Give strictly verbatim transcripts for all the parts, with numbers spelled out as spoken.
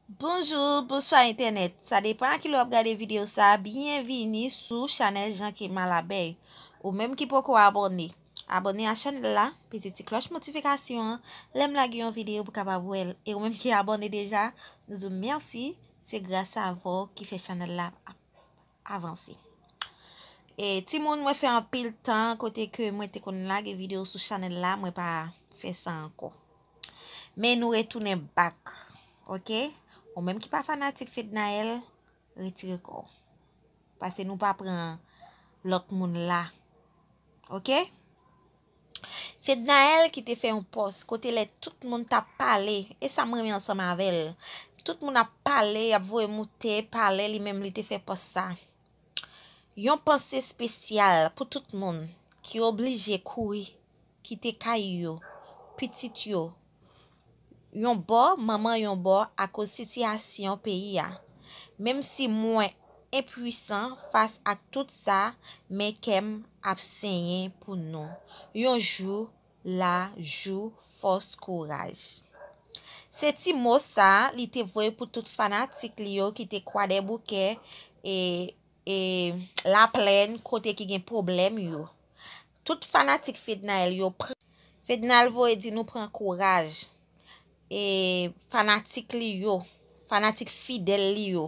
Bonjou, bonswa entènèt. Sa depan a kilè w ap gade videyo sa a. Byenvini sou chanèl Jan Kema Labèy. Ou menm ki poko abòne, abòne a chanèl la, pete ti klòch notifikasyon an. Lè m lage yon videyo pou w kapab wè l. E ou menm ki abòne deja, nou di w mèsi. Se gras a vè w ki fè chanèl la ap avanse. E timoun, mwen fè anpil tan kote ke mwen te konn lage videyo sou chanèl la, mwen pa fè sa ankò. Men nou retounen back, oke? Ou menm ki pa fanatik Fednaelle, retire kò w. Paske nou pa pran lòt moun la, oke? Fednaelle ki te fè yon pòs kote lè tout moun t ap pale, e sa m renmen ansanm avè l. Tout moun ap pale, y ap voye moute, pale, li menm li te fè pòs sa. Yon panse espesyal pou tout moun ki oblije kouri kite kay yo, pitit yo, yon bò, manman yon bò akoz sitiyasyon peyi a. Menm si mwen enpwisan fas ak tout sa, men kè m ap senyen pou nou. Yon jou, la, jou, fòs, kouraj. Se ti mo sa li te voye pou tout fanatik li yo ki te Kwadèboukè e, e Laplèn kote ki gen pwoblèm yo. Tout fanatik Fednaelle yo pran. Fednaelle voye di nou pran kouraj. E fanatik li yo, fanatik fidèl li yo,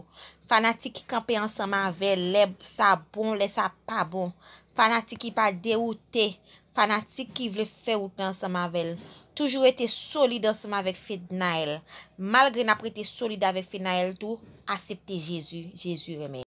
fanatik ki kanpe ansanm avè l lè sa bon, lè sa pa bon, fanatik ki pa dewoute, fanatik ki vle fè wout la ansanm avè l. Toujou rete solid ansanm avèk Fednaelle. Malgre n ap rete solid avèk Fednaelle tou, asepte Jezi, Jezi renmen.